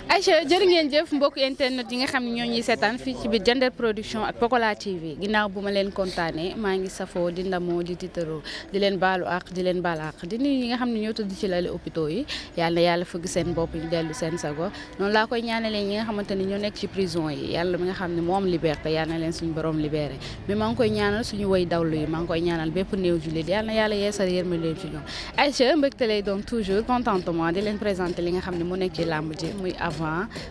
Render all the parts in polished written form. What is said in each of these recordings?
Aïcha jërë ngeen jëf mbokk internet yi nga xam ne ñoo ñuy seetaan fii ci biir Diender Production ak Pokola TV ginnaaw bu ma leen kontaanee maa ngi safoo di ndamoo di tiitaroo di leen baalu àq di leen baal àq di nuyu ñi nga xam ne ñoo tëdd ci lali hôpitaux yi yàlla fëgg seen bopp ñu dellu seen sago noonu laa koy ñaanalee ñi nga xamante ne ñoo nekk ci prison yi yàlla mi nga xam ne moo am liberté yàlla na leen suñu borom libéré mais maa ngi koy ñaanal suñu way dawlu yi maa ngi koy ñaanal bépp néew jullit yàlla na yàlla yeesal yërma leen ci ñoom Aïcha mbégte lay doon toujours contentement di leen présenter li nga xam ne mu nekk ci làmb ji muy avant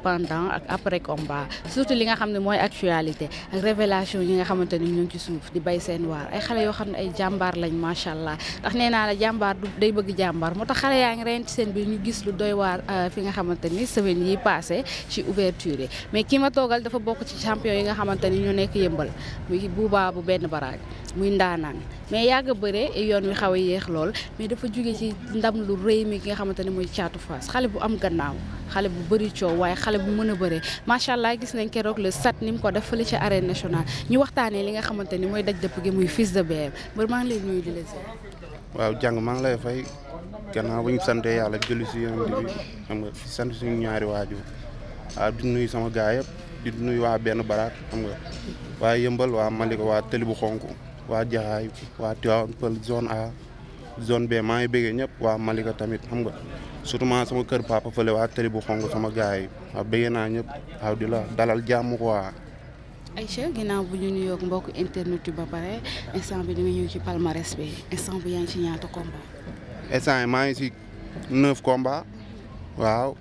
pendant ak après combat surtout li nga xam ne mooy actualité ak révélation yi nga xamante ni ñu ngi ci suuf di bay seen waar ay xale yoo xam ne ay jàmbaar lañ macha allah ndax nee naa la jàmbaar du day bëgg jàmbaar moo tax xale yaa ngi reen ci seen biir ñu gis lu doy waar fi nga xamante ni semaine yi passé ci ouverture yi mais ki ma toogal dafa bokk ci champion yi nga xamante ni ñu nekk yëmbal muy Bouba bu benn baraag muy ndaanaan mais yàgg a bëre yoon wi xaw a yéex lool mais dafa jóge ci ndam lu rëy mi ki nga xamante ne mooy Caatu Faas xale bu am gannaaw xale bu bëri coow waaye xale bu mën a bëre macha allah gis nañ keroog le sat ni mu ko def fële ci arène nationale ñu waxtaanee li nga xamante ni mooy daj dëpp gi muy Fils de BM mbër maa ngi lay nuyu di la ziar. waaw jàng maa ngi lay fay gannaaw bu ñu sante yàlla julli si yonent bi xam nga sant suñu ñaari waajur waaw di nuyu sama gaay yëpp di nuyu waa benn baraak xam nga waa yëmbal waa Malika waa Tëli bu xonk waa Jaxaay waa Tivaouane Peulh zone A zone B maa ngi bëggee ñëpp waa Malika tamit xam nga surtout sama kër papa fële waa Tëli bu xonk sama gaay yi waaw bëggee naa ñëpp waaw di la dalal jàmm quoi. Aïcha ginnaaw bu ñu nuyoog mbokk internet yi ba pare instant bi dama ñëw ci palmarès bi instant bi yaa ngi ci ñaata combat. instant yi maa ngi si 9 combat waaw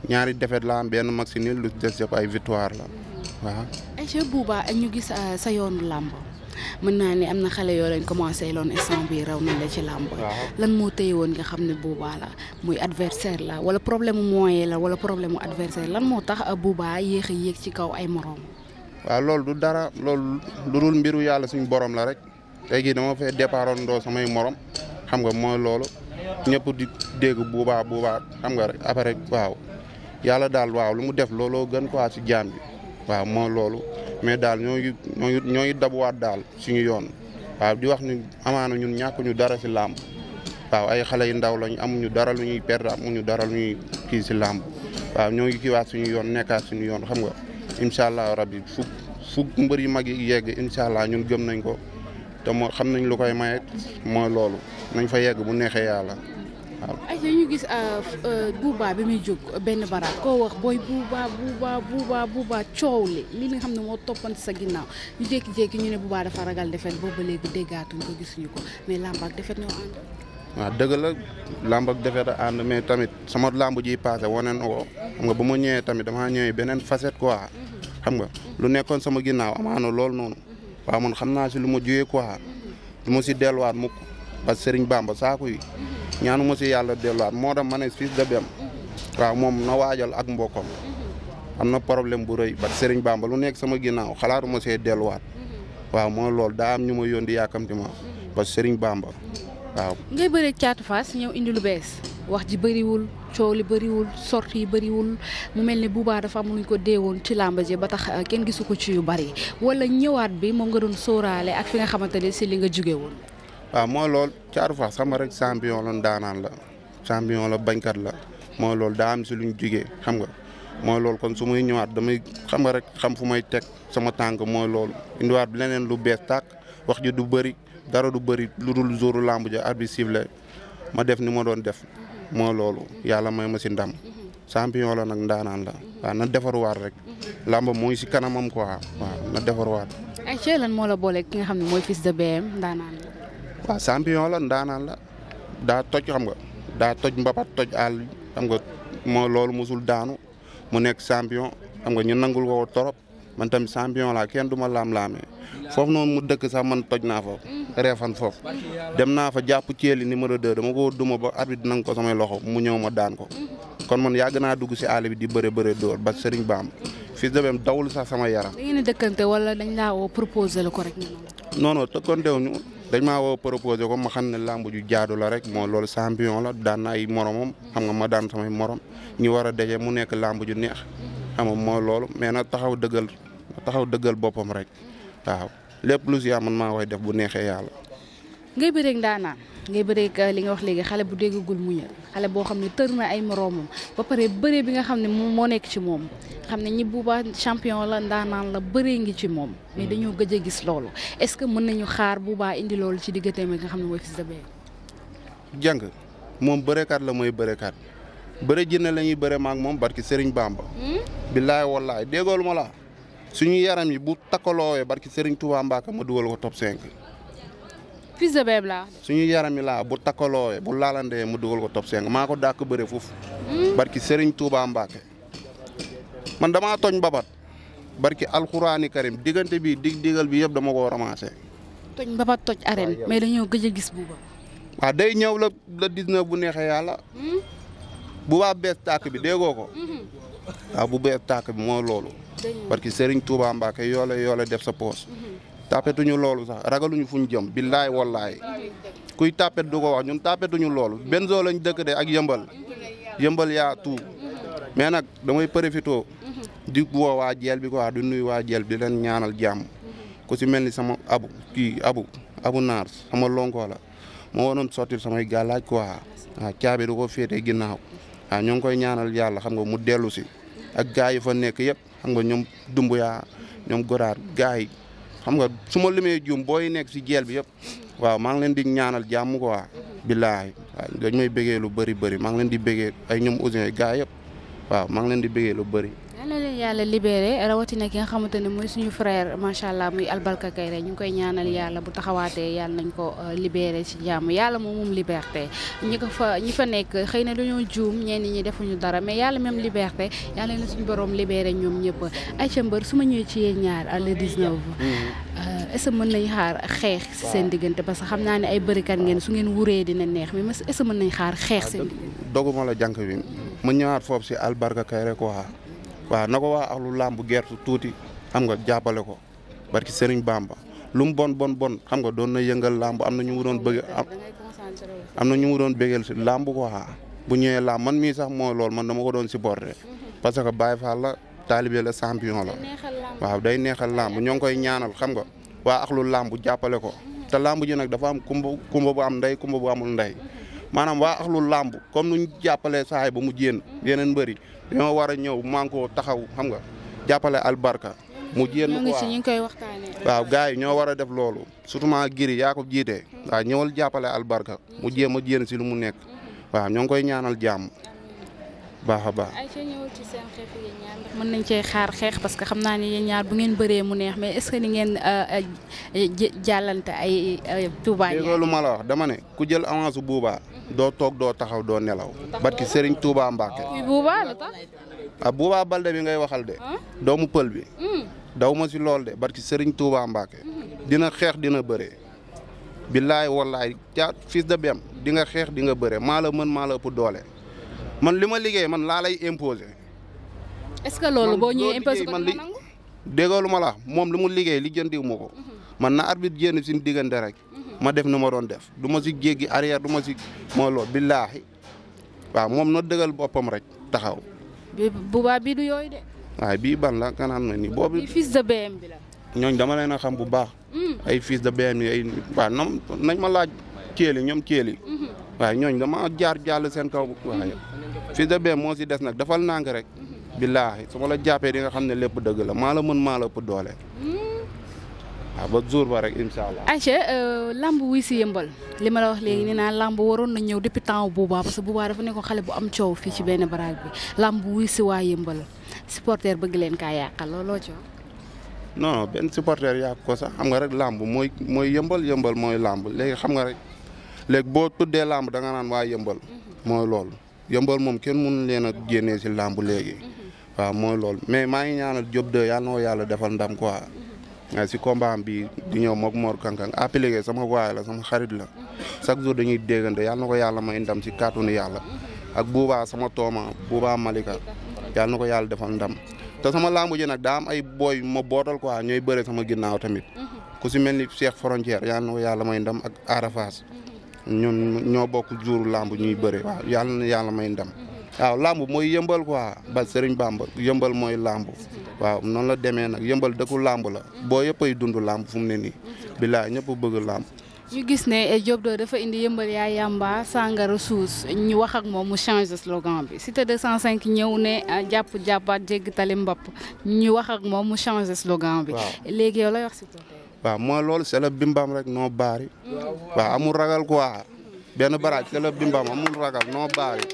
ñaari défaite la am benn match nul lu des yëpp ay victoire la waaw. Aïcha Bouba ñu gis sa yoonu làmb mën naa ne am na xale yoo leen commencé loon instant bi raw nañ la ci làmb lan moo téye woon nga xam ne Bouba la muy adversaire la wala problème mu moyen la wala problème mu adversaire lan moo tax Bouba yéex a yéeg ci kaw ay moroom. waaw loolu du dara loolu lu dul mbiru yàlla suñu borom la rek tey jii dama fay départoon ndoo samay morom xam nga mooy loolu ñëpp di dégg Bouba xam nga rek après waaw yàlla daal waaw lu mu def looloo gën quoi ci jaam bi waaw mooy loolu mais daal ñooy dabuwaat daal suñu yoon waaw di wax ni amaana ñun ñàkkuñu dara ci làmb waaw ay xale yu ndaw lañ amuñu dara lu ñuy perdre amuñu dara lu ñuy kii ci làmb waaw ñoo ngi kiiwaat suñu yoon nekkaat suñu yoon xam nga incha allah rabbi fu mbër yu mag yi yegg incha allah ñun gëm nañ ko te moo xam nañ lu koy maye mooy loolu nañ fa yegg bu neexee yàlla waaw. ay ñu gis Bouba bi muy jóg benn baraat koo wax booy Bouba coow li nga xam ne moo toppante sa ginnaaw ñu jékki-jékki ñu ne Bouba dafa ragal defet boobu ba léegi déggaatuñ ko gisuñu ko mais làmb ak defet ñoo ànd. waaw dëgg la làmb ak defet a ànd mais tamit sama làmb ji passé wane na ko xam nga ba ma ñëwee tamit damaa ñëwee beneen facette quoi xam nga lu nekkoon sama ginnaaw amaana loolu noonu waaw man xam naa si lu ma juyee quoi du ma si delluwaat mukk parce que Serigne Bamba saako yi ñaanu ma si yàlla delluwaat moo tax ma ne Fils de BM waaw moom na waajal ak mbokkam am na problème bu rëy parce que Serigne Bamba lu nekk sama ginnaaw xalaatu ma see delluwaat waaw mooy loolu daa am ñu ma yónni yàkkamti ma parce que Serigne Bamba waaw. ngay bëre Caatu Faas ñëw indi lu bees wax ji bëriwul coow li bëriwul sorti yi bëriwul mu mel ni Bouba dafa am lu ñu ko deewoon ci làmb ji ba tax kenn gisu ko ci yu bari wala ñëwaat bi moom nga doon sóoraale ak fi nga xamante ne si li nga jóge woon. waaw mooy loolu Caatu Faas xam nga rek champion la daanaan la champion la bañkat la mooy loolu daa am si luñ jógee xam nga mooy loolu kon su may ñëwaat damay xam nga rek xam fu may teg sama tànk mooy loolu indiwaat leneen lu bees tàkk wax ji du bëri dara du bëri lu dul jouru làmb ja arbitre sifflé ma def ni ma doon def mooy loolu yàlla may ma si ndam champion la nag ndaanaan la waaw na defaruwaat rek làmb mooy si kanamam quoi waaw na defaruwaat. ay ci lan moo la boole ki nga xam ne mooy Fils de BM ndaanaan la. waaw champion la ndaanaan la daa toj xam nga daa toj mbapat toj àll xam nga mooy loolu musul daanu mu nekk champion xam nga ñu nangul ko torop man tamit champion la kenn du ma laam-laamee foofu noonu mu dëkk sax man toj naa fa reefan foofu dem naa fa jàpp ceeli numéro 2 dama ko duma ba arbitre nangu ko samay loxo mu ñëw ma daan ko kon man yàgg naa dugg si àll bi di bëre dóor ba Serigne Bamba Fils de BM dawul sax sama yaram. da ngeen a dëkkante wala dañ laa woo proposé la ko rek. non tëkkantewuñu dañ maa woo proposé ko ma xam ne làmb ju jaadu la rek moo loolu champion la daan na ay moromam xam nga ma daan samay morom ñu war a daje mu nekk làmb ju neex xam nga mooy loolu mais na taxaw dëggal boppam rek waaw lépp lu si man maa koy def bu neexee yàlla. ngay bëreeg ndaanaan ngay bëreeg li nga wax léegi xale bu déggagul muñal xale boo xam ne tër na ay moroomam ba pare bëree bi nga xam ne moom moo nekk ci moom xam ne ñi Bouba champion la ndaanaan la bëree ngi ci moom mais dañoo gëj a gis loolu est-ce que mën nañu xaar Bouba indi loolu ci digganteem nga xam ne mooy Fils de Balla. jàng moom bërekat la mooy bërekat bëre jinne la ñuy bëre maak moom barki Serigne Bamba. billaay wallaay déggoolu ma la suñu yaram yi bu takkaloowee barki Serigne Touba Mbacke ma dugal ko top 5. Fils de Balla suñu yaram yi laa bu takkaloowee bu laalandee mu dugal ko top 5 maa ko dàkk bëre foofu. barki Serigne Touba Mbacke man damaa tooñ babat barki alxuraani karim diggante bi digal bi yëpp dama koo ramassé. toj babat toj arène mais dañoo gëj a gis Bouba. waaw day ñëw la 19 bu neexee yàlla. Bouba bees tàkk bi déggoo ko. waaw bu bees tàkk bi moo loolu. barki Serigne Touba Mbacke yoole def sa poos. tapetuñu loolu sax ragaluñu fuñ jëm billaay wallaay kuy tapet du ko wax ñun tapetuñu loolu Benzo lañ dëkk de ak yëmbal yaa tout mais nag damay profité di woo waa jeel bi quoi di nuyu waa jeel bi di leen ñaanal jàmm ku si mel ni sama abu naar sama lonko la moo waroon sottil samay gàllaaj quoi waaw caabi du ko féete ginnaaw waaw ñoo ngi koy ñaanal yàlla xam nga mu dellu si ak gars yi fa nekk yëpp xam nga ñoom Dumbuya ñoom Godaar gars yi xam nga su ma limee juum booy nekk si jeel bi yëpp waaw maa ngi leen di ñaanal jàmm quoi billaahi waaw dañ may bëggee lu bëri maa ngi leen di bëggee ay ñoom Ousin gars yëpp waaw maa ngi leen di bëggee lu bëri. yàlla leen yàlla libéré rawatina ki nga xamante ne mooy suñu frère macha allah muy Albarka Kairé ñu ngi koy ñaanal yàlla bu taxawaatee yàlla nañ ko libéré ci jàmm yàlla moom liberté ñi fa nekk xëy na dañoo juum ñenn ñi defuñu dara mais yàlla même liberté yàlla na suñu borom libéré ñoom ñëpp Aïcha Mbeur su ma ñëwee ci yéen ñaar le 19. est-ce que mën nañ xaar xeex ci seen diggante parce que xam naa ne ay bërikat ngeen su ngeen wuree dina neex mais est-ce que mën nañ xaar xeex seen diggante. doguma la jànk bi mu ñëwaat foofu si Albarka Kairé quoi waaw na ko waa axlu làmb gertu tuuti xam nga jàppale ko barki Serigne Bamba lu mu bon xam nga doon na yëngal làmb am na ñu mu doon bëgg am na ñu mu doon bëggal si làmb quoi bu ñëwee làmb man mii sax moo lool man dama ko doon supporter parce que Baye Fall la taalibe la champion la waaw day neexal làmb ñoo ngi koy ñaanal xam nga waa axlu làmb jàppale ko te làmb ji nag dafa am kumba bu am ndey kumba bu amul ndey maanaam waa axlu làmb comme nuñ jàppalee saay ba mu jéen yeneen mbëri dañoo war a ñëw manko taxaw xam nga jàppale Albarka mu jéem ñu ngi koy waxtaanee. waaw gars yi ñoo war a def loolu surtout giri yaa ko jiite waaw ñëwal jàppale Albarka mu jéem a jéem si lu mu nekk waaw ñoo ngi koy ñaanal jàmm baax a baax. Aïcha ñëwal ci seen xeex yi ñaar ndax mën nañ cee xaar xeex parce que xam naa ne yéen ñaar bu ngeen bëree mu neex mais est-ce que ni ngeen jàllante ay Touba ñaar. loolu ma la wax dama ne ku jël avance Bouba doo toog doo taxaw doo nelaw barki Serigne Touba Mbacke. Bouba la tax. Bouba Balde bi ngay waxal de. doomu pël bi. daw ma si lool de barki Serigne Touba Mbacke. dina xeex dina bëree. billaay wallaay Fils de Balla di nga xeex di nga bëree maa la mën maa la ëpp doole man li ma liggéey man laa lay imposer. est-ce que loolu boo ñëwee imposer ko dina nangu. déggoo lu ma la moom li mu liggéey li jëndiw ma ko. man na arbitre génn suñu diggante rek. ma def na ma doon def du ma si jéggi arrière du ma si moo lool billaahi waaw moom na dëggal boppam rek taxaw. Bouba bii du yooyu de. waaye bii ban la kanaan na ni boobu. Fils de Balla bi la. ñooñ dama leen a xam bu baax. ay Fils de Balla yi ay waaw nañ ma laaj kéeli ñoom kéeli. waaye ñooñ dama jaar jàll seen kaw waaye Fils de Balla moo si des nag dafal nànk rek. billaahi su ma la jàppee di nga xam ne lépp dëgg la maa la mën maa la ëpp doole. waaw ba jour ba rek incha allah. Aïcha lamb wuy si yëmbal li ma la wax léegi nee naa lamb waroon na ñëw depuis temps Bouba parce que Bouba dafa nekkoon xale bu am coow fii ci benn baraag bi lamb wuy si waa yëmbal supporter bëgg leen kaa yàqal looloo ci wax. non benn supporter yàq ko sax xam nga rek lamb mooy yëmbal mooy lamb léegi xam nga rek léegi boo tuddee lamb da nga naan waa yëmbal mooy loolu yëmbal moom kenn mënu leen a génnee si lamb léegi waaw mooy loolu mais maa ngi ñaanal Diop 2 yàlla na ko yàlla defal ndam quoi. si combat bi di ñëw moog Mor Kankang appliqué sama waay la sama xarit la chaque jour dañuy déggante yàlla na ko yàlla may ndam si kàttanu yàlla ak Bouba sama tooma Bouba Malika yàlla na ko yàlla defal ndam te sama lambu ji nag daa am ay booy ma bootal quoi ñooy bëre sama ginnaaw tamit ku si mel ni Cheikh Frontière yàlla na ko yàlla may ndam ak Arafas ñun ñoo bokk jour lamb ñuy bëre waaw yàlla na yàlla may ndam waaw lamb mooy yëmbal quoi ba Serigne Bamba yëmbal mooy lamb waaw noonu la demee nag yëmbal dëkku lamb la boo yëpp ay dund lamb fu mu ne nii bilaay ñëpp bëgg lamb ñu gis ne Diop 2 dafa indi yëmbal yaa yamba sangara suus ñu wax ak moom mu changé slogan bi Cité 205 ñëw ne jàpp jàppaat jéggi tali mbapp ñu wax ak moom mu changé slogan bi. léegi yow lay wax si tool waaw mooy loolu c'est le bimbam rek noo baari. waaw amul ragal quoi benn baraaj c'est le bimbam amul ragal noo baari.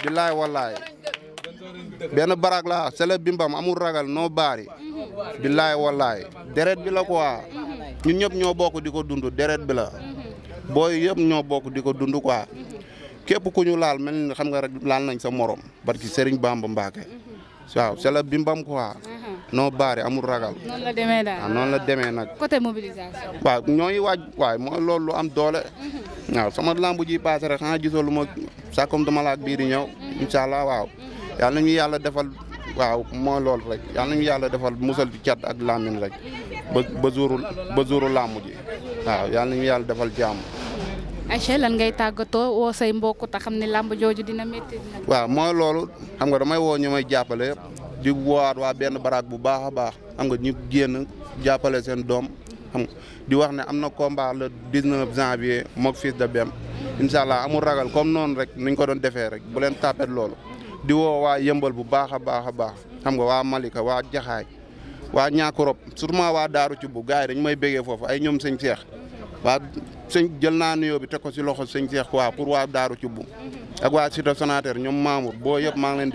billaay wallaay benn baraag la c'est le bimbam amul ragal noo baari. billaay wallaay deret bi la quoi. ñun ñëpp ñoo bokk di ko dund deret bi la booy yëpp ñoo bokk di ko dund quoi képp ku ñu laal mel ni xam nga rek laal nañ sa morom barki Serigne Bamba Mbacké waaw c'est la bimbam quoi noo baari amul ragal. noonu la demee daal waaw noonu la demee nag. côté mobilisation. waaw ñooy waaj waay mooy loolu lu am doole. waaw sama lambu ji paase rek xanaa gisoo lu ma sàkkom dama laak bii di ñëw incha allah waaw yàlla nañu yàlla defal waaw mooy loolu rek yàlla nañu yàlla defal musal ci cat ak lamin rek. ba jouru làmb ji waaw yàlla nañu yàlla defal jàmm. Aïcha lan ngay tàggatoo woo say mbokk te xam ne làmb jooju dina métti. waaw mooy loolu xam nga damay woo ñu may jàppale di woowaat waa benn baraak bu baax a baax xam nga ñu génn jàppale seen doom xam nga di wax ne am na combat le 19 janvier mook Fils de Bem incha allah amul ragal comme noonu rek niñ ko doon defee rek bu leen tàppet loolu di woo waa yëmbal bu baax a baax a baax xam nga waa Malika waa Jaxaay waa ñaako rob surtout waa Daaru Cubb gars yi dañu may béggee foofu ay ñoom sëñ Seex waa sëñ jël naa nuyoo bi teg ko si loxo sëñ Seex quoi pour waa Daaru Cubb ak waa Cité Sonateur ñoom Mamour boo yëpp maa ngi leen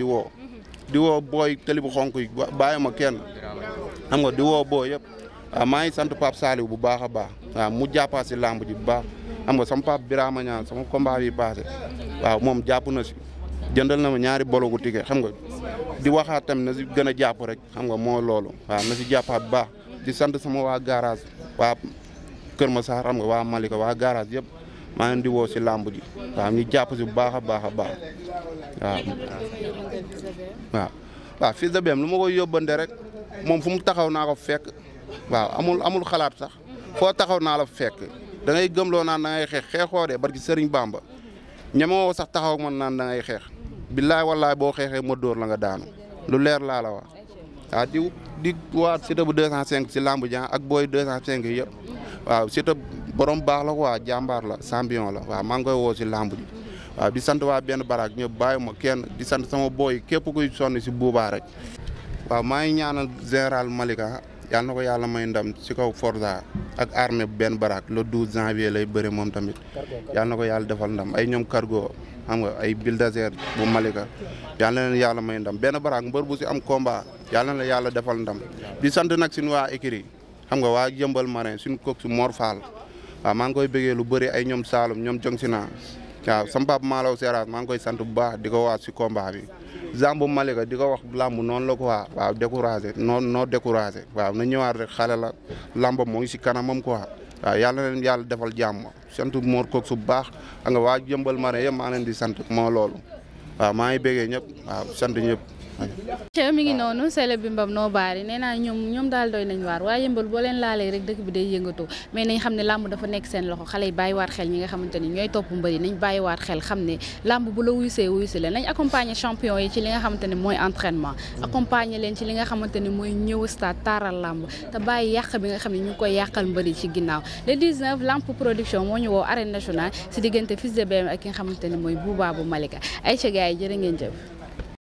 di woo booy tëli bu xonk yi bàyyi ma kenn xam nga di woo boo yëpp waaw maa ngi sant Pape Saliou bu baax a baax waaw mu jàppaa si lamb ji bu baax xam nga sama Pape Birama Ñaan sama combat bi passé waaw moom jàpp na si jëndal na ma ñaari bologu ticket xam nga di waxaat tamit na si gën a jàpp rek xam nga moo loolu waaw na si jàppaat bu baax di sant sama waa garage waa Kër Massar xam nga waa Malika waa garage yëpp maa ngi di woo si làmb ji waaw ñu jàpp si bu baax a baax a baax waaw Fils de Bem lu ma koy yóbbante rek moom fu mu taxaw naa ko fekk waaw amul xalaat sax foo taxaw naa la fekk da ngay gëmloo naan da ngay xeex xeexoo de barki Serigne Bamba ñemoo sax taxaw man naan da ngay xeex billaay wallaay boo xeexee ma dóor la nga daanu lu leer laa la wax waaw di waat Cité bu 205 si lamb ji ak booy 205 yëpp waaw Cité borom baax la quoi jàmbaar la champion la waaw maa ngi koy woo si lamb ji waaw di sant waa benn baraak ñëpp bàyyi ma kenn di sant sama booy képp kuy sonn si buubaa rek waaw maa ngi ñaanal général Malika yàlla na ko yàlla may ndam si kaw Forza ak armée benn baraak le 12 janvier lay bëre moom tamit yàlla na ko yàlla defal ndam ay ñoom cargo xam nga ay bulldozer bu Malika yàlla na leen yàlla may ndam benn baraak mbër bu si am combat yàlla na la yàlla defal ndam di sant nag suñu waa écurie xam nga waa Jëmbal Marin suñu kook su Mor Fall waaw maa ngi koy bëggee lu bëri ay ñoom Saloum ñoom jong si naa waaw sama papa Malaw Seras maa ngi koy sant bu baax di ko waat si combat bi Zambu Malika di ko wax làmb noonu la ko waaw découragé noo découragé waaw na ñëwaat rek xale la làmb moo ngi si kanamam quoi waaw yàlla na leen yàlla defal jàmm sant Mor kook su baax xam nga waa Jëmbal Marin yëpp maa leen di sant moo loolu waaw maa ngi bëggee ñëpp waaw sant ñëpp. mi ngi noonu Sélé Bimbam noo baari nee naa ñoom daal doy nañ waar waaye yëmbal boo leen laalee rek dëkk bi day yëngatoo mais nañ xam ne làmb dafa nekk seen loxo xale yi bàyyiwaat xel ñi nga xamante ni ñooy topp mbëri nañ bàyyiwaat xel xam ne làmb bu la wuysee wuysi leen nañ accompagner champion yi ci li nga xamante ne mooy entraînement accompagner leen ci li nga xamante ne mooy ñëw stade taaral làmb te bàyyi yàq bi nga xam ne ñu ngi koy yàqal mbëri ci ginnaaw le 19 Lamp Production moo ñu woo arène nationale si diggante Fils de Bem ak ki nga xamante ne mooy Bouba bu Malika ay ca gars yi jërë ngeen jëf